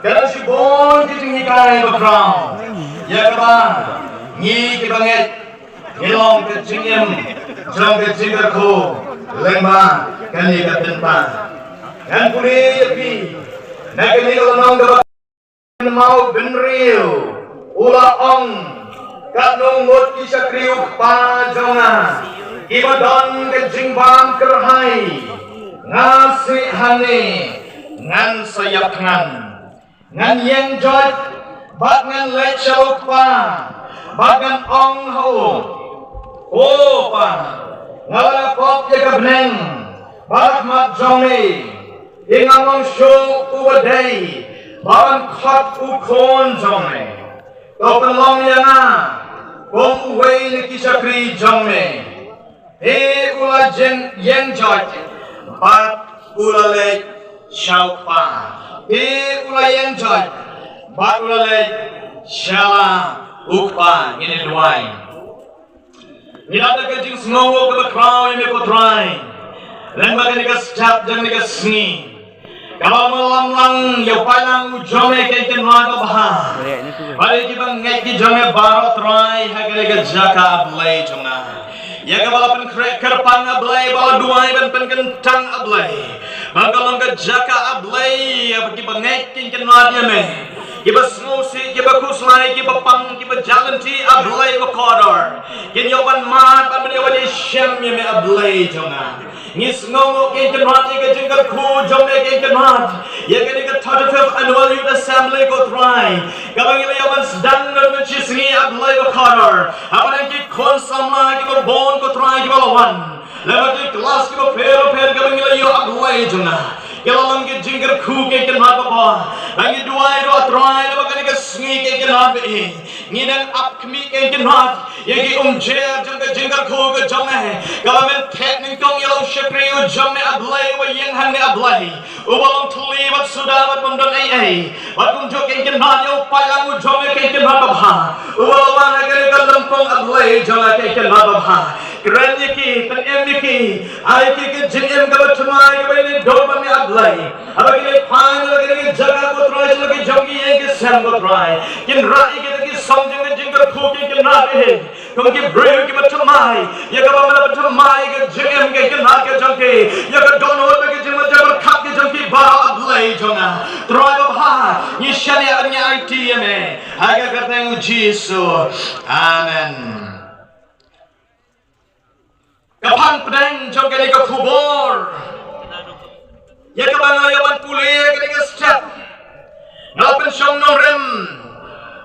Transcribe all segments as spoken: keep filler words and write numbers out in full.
Ka don shibun ki jinghikai bakhraw ïa kaba ngi kiba ngeit ngi long ka jingim jong ka jingkyrkhu lyngba kane ka bynta. Ngan pule ïa phi na kane ka lynnong kaba Mawbynriew u la ong, katno ngut ki shakri u kpa jong nga kiba don ka jingbam kyrhai, nga sih hangne ngan sa ïap thngan. Ngan ïeng joit bad ngan leit sha u kpa bad ngan ong ha u, O pa, nga la pop ïa ka bneng bad ha khmat jong me, te ngam long shuh uba dei ban khot u khun jong me. To pynlong ïa nga kum uwei na ki shakri jong me. Te u la ïeng joit bad u la leit sha u kpa. Te u la ïeng joit bad u la leit sha la u kpa. Ngin ïa duwai. Ngi la da ka jingsngewnguh kaba khraw ïa me ko Trai. Lyngba kane ka step jong kane ka sngi, kaba me lam lang ïa u paidlang u jong me, ko Kynrad babha. Bad ïa kiba ngeit ki jong me baroh Trai ha kane ka jaka, A Blei jong nga. Ïa kaba la pynkhreh kyrpang, A Blei, ba la duwai ban pynkyntang, A Blei, ba ka long ka jaka, A Blei, ïa kiba ngeit ki Kynrad ïa me, kiba sngewsih, kiba khuslai, kiba pang, kiba jah lynti, A Blei bakordor, kin ïoh ban mad bad ban ïoh ban ïashem ïa me, A Blei jong nga. Ngi sngewnguh, ko Kynrad, ïa ka jingkyrkhu jong me, ko Kynrad, ïa kane ka thirty-fifth Annual Youth Assembly, ko Trai, kaba ngi la ïoh ban sdang naduh mynshisngi, A Blei bakordor. Hapdeng ki khun samla kiba bun, ko Trai, kiba la wan, lem bad ki klas kiba pher bapher kaba ngi la ïoh, A Blei jong nga, ki la long ki jingkyrkhu, ko Kynrad baba. Ngi duwai ruh, Trai, lem bad kane ka sngi, ko Kynrad ba ïeit, ngi dang ap khmih, ko Kynrad, ïa ki umjer jong ka jingkyrkhu ka jong me, kaba men theh nyngkong ïa la u shakri u jong me, A Blei, uba ïeng hangne, A Blei, uba long thylli bad suda bad bym don ei ei. Bad kumjuh, ko Kynrad, ïa u paidlang u jong me, ko Kynrad babha, uba la wan ha kane ka lympung, A Blei jong nga, ko Kynrad babha. Kren ïa ki, pynim ïa ki, ai ïa ki ka jingim kaba thymmai, kaba ïeit, dor bad me, A Blei. Haba ki leit phai na la ka jaka, ko Trai, sha la ki jong ki ïing ki sem, ko Trai, kin rah ïa kita ki song jong ka jingkyrkhu, ko Kynrad, eh, kum ki briew kiba thymmai ïa kaba me la pynthymmai ïa ka jingim, ko Kynrad, ka jong ki, ïa ka dohnud bad ka jingmut jingpyrkhat ka jong ki baroh, A Blei jong nga. Trai babha, ngi shaniah bad ngi aiti ïa me ha ka kyrteng u Jisu. Amen. Ka phang pdeng jong kane ka khubor ïa kaba nga la ïoh ban pule ïa kane ka step, nga la pynshong nongrim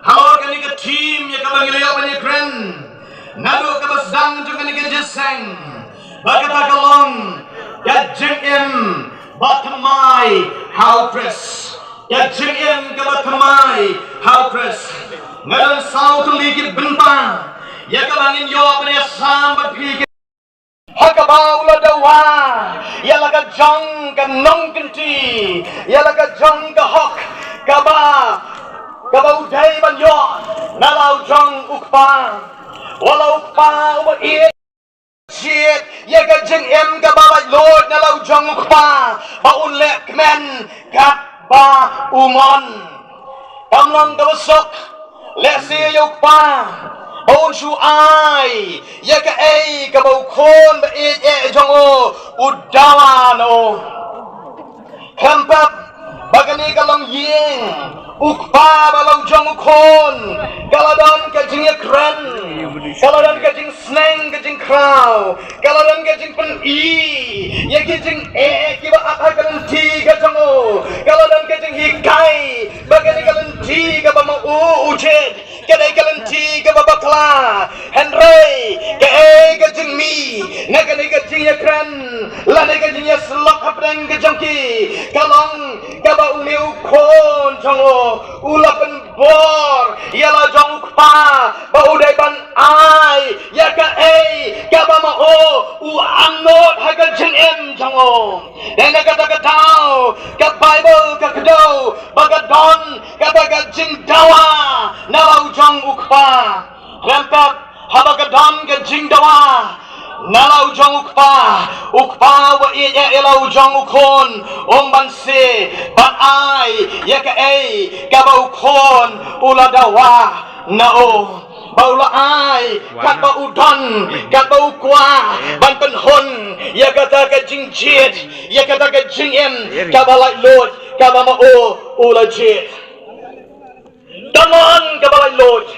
halor kane ka theme ïa kaba ngi la ïoh ban ïakren naduh kaba sdang jong kane ka jingïaseng, ba kata ka long ka jingim ba thymmai ha U Khrist. Ka jingim kaba thymmai ha U Khrist. Nga don saw tylli ki bynta ïa kaba ngin ïoh ban ïasam bad phi, ha kaba u la dawa ïa la ka jong ka nongkynti, ïa la ka jong ka hok kaba, kaba u dei ban ïoh na la u jong u kpa. Wat la u kpa uba ïeit, shit ïa ka jingim kaba laitluid na la u jong u kpa, ba un leh kmen katba u mon. Kam long kaba suk lehse ïa u kpa ba un shu ai ïa kaei kaba u khun ba ïeit eh jong u u dawa na u. Khlem pep ba kane ka longïing, u kpa bad la u jong u khun, ka la don ka jingïakren, ka la don ka jingsneng ka jingkhraw, ka la don ka jingpyni ïa ki jingeh kiba ap ha ka lynti ka jong u, ka la don ka jinghikai ba kane ka lynti kaba ma u u jied ka dei ka lynti kaba bakla. Hynrei kaei ka jingmih na kane ka jingïakren lane ka jingïasyllok hapdeng ka jong ki, ka long kaba une u khun jong u u la pynbor ïa la jong u kpa ba u dei ban ai ïa kaei kaba ma u u angnud ha ka jingim jong u. Dei na kata ka daw ka Baibl ka kdew ba ka don kata ka jingdawa na la u jong u kpa. Khlem pep haba ka don ka jingdawa Na la u jong u kpa, u kpa uba ïeit ïa la u jong u khun, um banse, ban ai ïa kaei kaba u khun u la dawa na u. Ba u la ai katba u don, katba u kwah, ban pynhun ïa kata ka jingjied, ïa kata ka jingim kaba laitluid kaba ma u u la jied. Ka mon kaba laitluid,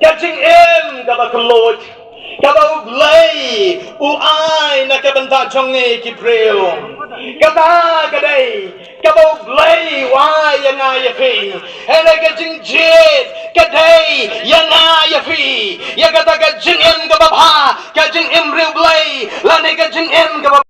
ka jingim kaba kylluid, kaba U Blei u ai na ka bynta jong ngi ki briew. Kata ka dei kaba U Blei u ai ïa nga ïa phi. Hynrei ka jingjied ka dei ïa nga ïa phi, ïa kata ka jingim kaba bha, ka jingim riewblei, lane ka jingim kaba